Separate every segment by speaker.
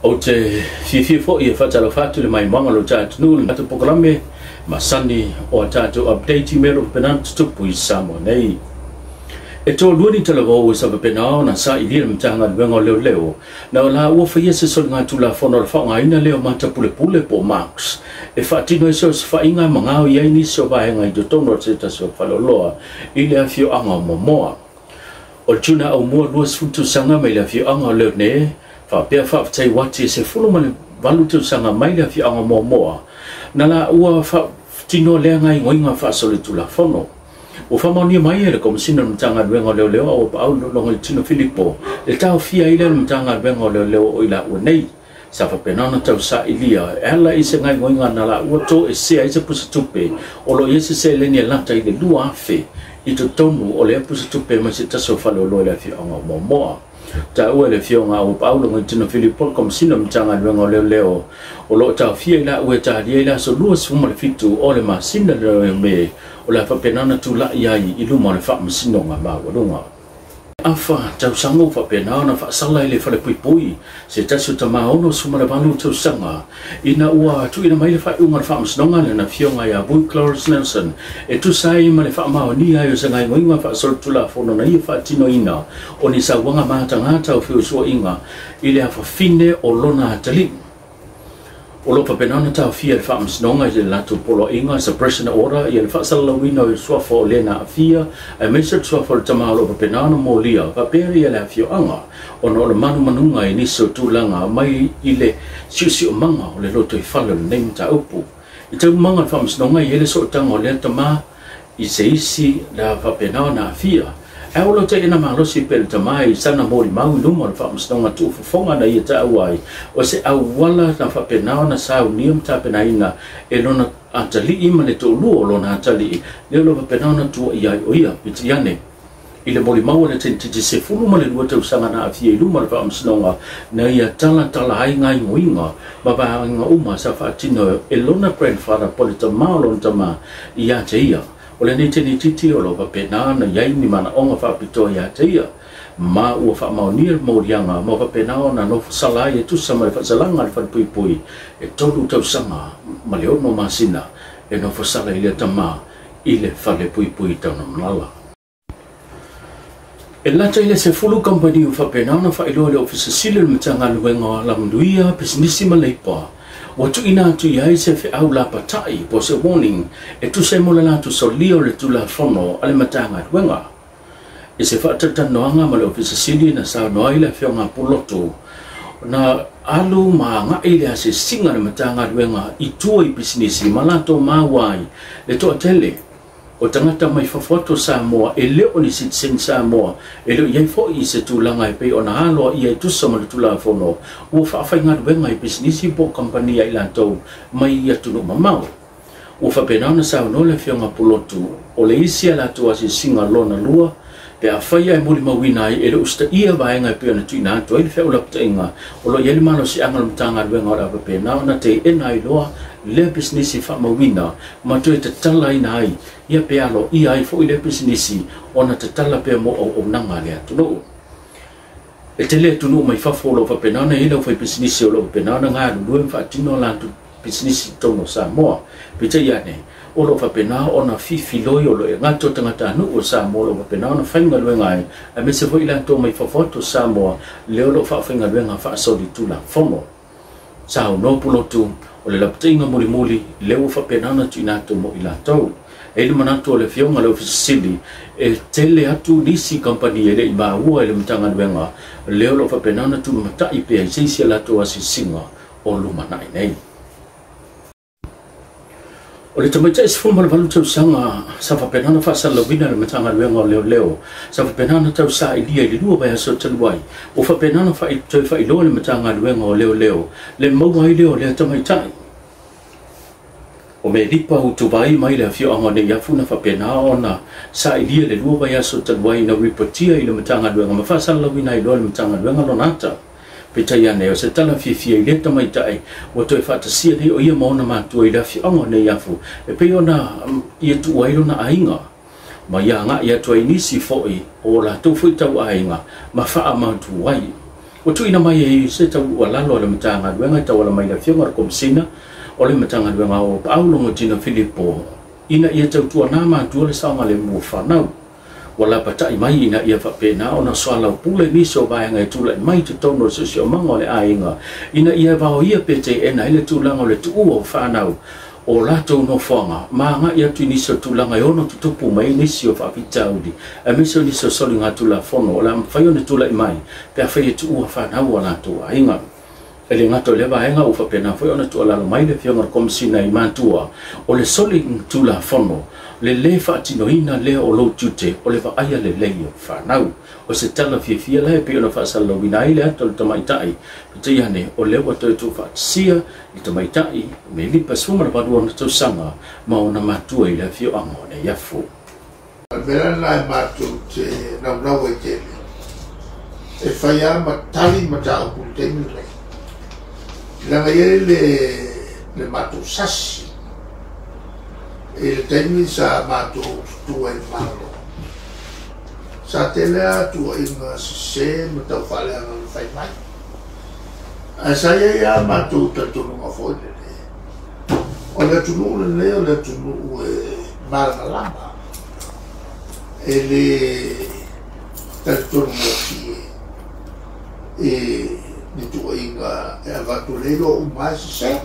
Speaker 1: Ou te fiafia foi e faatalofa atu i le maimoaga o lo tatou atunuu i le tatou polokalame masani o a tatou update i mea o lo o faapena ona tutupu i Samoa nei. E toalua ni talavou e sa faapena ona sailia le Matagaluega o Leoleo na o la ua faia se soligatulafono o le faaaogaina lea o mata pulepule po o marks e faatino ai se osofaiga e magao i ai nisi o vaega i totonu o se tasi o faleoloa i le afioaga o Moamoa. O le June aumua 20 tausaga mai le afioaga o Leone, faapea faafetai uati e 18 tausaga mai le afioaga o Moamoa, na la ua faatino lea gaoioiga faasolitulafono. Ua faamaonia mai e le Komesina o le Matagaluega o Leoleo a ua paau le Logoitino Filipo le taofia ai lea o le Matagaluega o Leoleo o i laua nei. Sa faapena ona tausailia e ala i se gaoioiga na laua toesea ai se pusatupe o lo o i ai se seleni e lata i le 2,000 i totonu o lea pusatupe mai se tasi o faleoloa i le afioaga o Moamoa. Taua e le afioga a ua paau Logoitino Filipo le Komesina o le Matagaluega o Leoleo o lo o taofia i laua e talia i le aso 27 o le masina o Me o le a faapena ona tulai ai i luma o le Faamasinoga Maualuga. Afa tausaga ua faapena ona faasala i le falepuipui se tasi o tama 68 tausaga ina ua tuuina mai le faaiuga o le Faamasinoga lana afioga ia Vui Clarence Nelson e tusa ai ma le faamaonia ai o se gaoioiga faasolitulafono na ia faatinoina o ni sauaga matagata o feusuaiga i le afafine o lona atalii. O lo o faapena ona taofia e le Faamasinoga i le latou poloaiga suppression order ia le faasalalauina o le suafa o le na aafia aemaise le suafa o le tama o lo o faapena ona molia faapea ia le afioaga ona o le manumanuga i nisi o tulaga mai i le siosiomaga o le lotoifale o lenei mataupu. I taumaga o le Faamasinoga i ai le sootaga o lea tama i se isi la faapena ona aafia. Ae o lo taina malosi pe le tama i sana molimau i luma o le Faamasinoga tuufofoga na ia taua ai o se auala na faapena ona saunia ma tapenaina e lona atalii ma le toalua o lona atalii lea o lo faapena ona tuuaia ai o ia. Peitai ane, i le molimau a le teinititi 12 tausaga na aafia i luma o le Faamasinoga na ia talatala ai gaoioiga ma vaega uma sa faatino e lona grandfather po le tama o lona tama ia te ia. O lenei teinititi o lo faapena ona i ai ni manaoga faapitoa ia te ia ma ua faamaonia le moliaga ma faapena ona nofo sala ai e tusa ma le faasalaga a le falepuipui e 3 tausaga ma le 6 masina e nofo sala i lea tama i le falepuipui Tanumalala. E lata i le 10 kamupani ua faapena ona faailoa e le Ofisa Sili o le Matagaluega o Alamanuia, Pisinisi ma Leipa ua tuuina atu i ai se feau lapatai po o se warning e tusa ai mo le latou solia o le Tulafono a le Matagaluega. I se faatalatalanoaga ma le Ofisa Sili na saunoa ai le afioga a Pulotu na alu ma agai le asiasiga a le Matagaluega i tua i pisinisi ma latou maua ai le toatele o tagata mai fafo atu o Samoa e le o ni sitiseni Samoa e le o i ai foi i se tulaga e pei ona aloaia e tusa ma le Tulafono ua faafaigaluega i pisinisi po o kamupani a i latou mai i atunuu mamao. Ua faapena ona saunoa le afioga a Pulotu o le isi a latou asiasiga lona lua pe afai ae molimauina ai e le usitaia vaega e pei ona tuuina atu ai le feau lapataiga o lo o i ai le malosiaga o le Matagaluega o le a faapena ona teena ai loa lea pisinisi faamauina ma toe tatalaina ai ia pe aloaia ai foi lea pisinisi ona tatala pea mo auaunaga a le atunuu. E tele atunuu mai fafo o lo o faapena ona i ai le aufaipisinisi o lo o faapena ona galulue ma faatino a latou pisinisi i totonu o Samoa. Peitai ane, o lo o faapena ona fifiloi o lo o e gata o tagatanuu o Samoa o lo o faapena ona faigaluega ai, aemaise foi i latou mai fafo atu o Samoa lea o lo o faafaigaluega faasolitulafono. Saunoa Pulotu, o le lapataiga mulimuli lea ua faapena ona tuuina atu mo i latou. E i ai le manatu o le afioga i le Ofisa Sili e tele atu nisi kamupani e le i maua e le Matagaluega lea o lo o faapena ona tulimatai pea i se isi a latou asiasiga o lumanai nei. O le tamaitai 18 tausaga sa faapena ona faasalalauina e le Matagaluega o Leoleo sa faapena ona tausailia i le 2 vaiaso talu ai, ua faapena ona toe faailoa e le Matagaluega o Leoleo le maua ai lea o lea tamaitai. O Melipa Utuvai mai le afioaga o Neiafu na faapena ona sailia i le 2 vaiaso talu ai na ripotia i le Matagaluega ma faasalalauina ai loa e le Matagaluega lona ata. Peitai ane, o se tala fiafia i lea tamaitai ua toe faatasia nei o ia ma ona matua i le afioaga o Neiafu e pei ona ia tuua ai lona aiga ma ia agai atu ai nisi foi o latou foi tauaiga ma faamautu ai. Ua tuuina mai ai se taualalo a le Matagaluega e tauala mai i le Afioga i le Komesina o le Matagaluega o Paau Logotino Filipo ina ia tautuana matua le saogalemu o fanau. Ua lapatai mai ina ia faapena ona soalaupule nisi o vaega e tulai mai i totonu o le siosiomaga o le aiga ina ia vaoia pe teena ai le tulaga o le tuua o fanau o latou nofoaga ma agai atu i nisi o tulaga e ono tutupu mai ai nisi o faafitauli aemaise o nisi o soligatulafono o le a mafai ona tulai mai pe afai e tuua fanau a latou aiga. E le gata i lea vaega, ua faapena foi ona tuualalo mai le Afioga i le Komesina i matua o le solitulafono le lē faatinoina lea o lou tiute o le vaaia lelei o fanau. O se tala fiafia la e pei ona faasalalauina ai le ata o le tamaitai, peitai ane o lea ua toe tuufaatasia le tamaitai Melipa 18 ona tausaga ma ona matua i le afioaga o Neiafu.
Speaker 2: O le mea lena e matou te naunau ai tele, e fai lava ma tali mataupu i le taimi lenei, leaga e i ai le matou sasi i le taimi sa matou tutu ai i le Malo. Sa tele lava tuuaiga sese ma taufaaleaga na fai mai, ae sa i ai lava matou talitonuga foi lele, o le atunuu lenei o le atunuu e malamalama, e le talitonu gofie i ni tuuaiga e avatu le iloa uma lava e sese.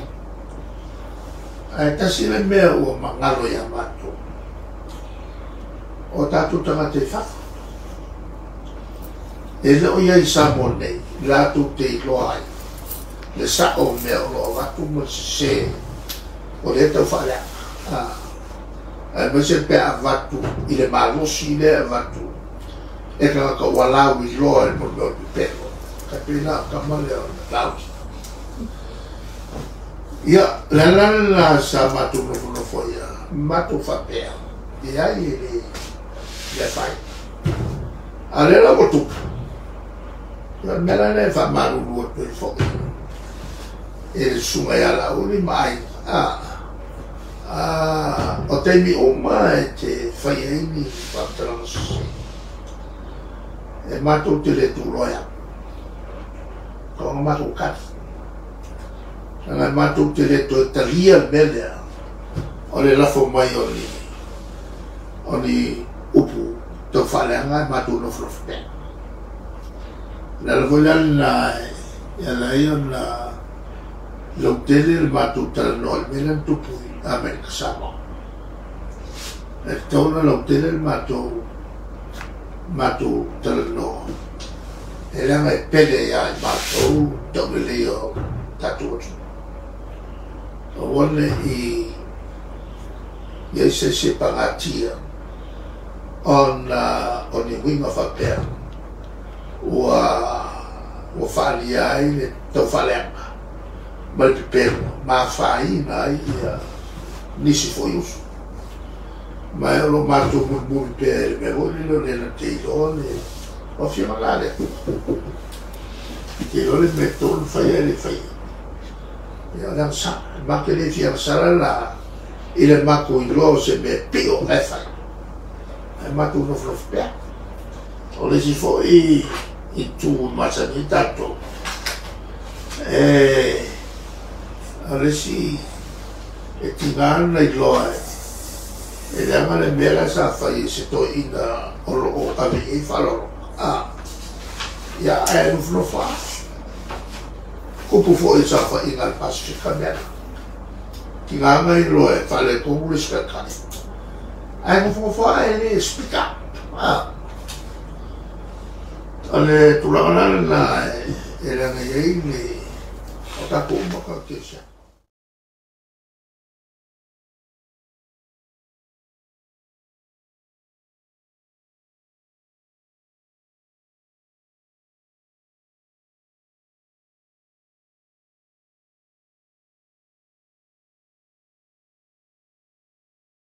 Speaker 2: Ae tasi le mea ua magalo ia matou, o tatou tagata i fafo, e le o i ai i Samoa nei latou te iloa ai le sao o mea o lo o avatu ma le sese o lea tau faaleaga, aemaise pe a avatu i le malosi lea e avatu e tagata ua lauiloa i le mea o le pepelo, e pei la o tama lea o le laui. Ia, le ala lena sa matou nofonofo ai matou faapea, leai e le fai. A o lea la ua tupu, ia o le mea la lea e faamalulu atu ai foi i le susuga ia Laauli ma Aiga, o taimi uma e te fai ai ni faamatalaga sese, e matou te le tuuloa ai, tau ona matou tali. Leaga e matou te le toe talia le mea lea o le lafo mai o ni upu tau faaleaga e matou nofonofo pea. O le ala foi la lena e ala ai ona lautele le matou talanoa i le mea lea na tupu i Amerika Samoa. E tatau ona lautele le matou talanoa, e leaga e pele ia i matou taulelei o tatou atunuu. Aua ne i i ai se isi e pagatia ona o ni uiga faapea ua faaalia ai le taufaaleaga ma le pepelo ma afaina ai ia nisi foi uso. Ma e o lo matou mulimuli pea i le mea foi lele o le na te iloa le o afioga la lea. Te iloa le mea tonu fai ai le faia. Ia o le agasala. Ma te le fia agasala la i le matou iloa o se mea pio e fai. Ae matou nofonofo pea. O le isi foi i tu masani tatou. O le isi e tiga na iloa e leaga le mea la sa fai e se toeaina o lo o ave i ai faaaloalo. Ia ae nofonofo lava. Kupu foi i saofaiga a le Pasefika mea la. Tiga na iloa e faaletonu le isi taitai. Ae nofonofo lava e le speak up. O le tulaga la lena e leaga i ai le o tatou uma tatou te siaki.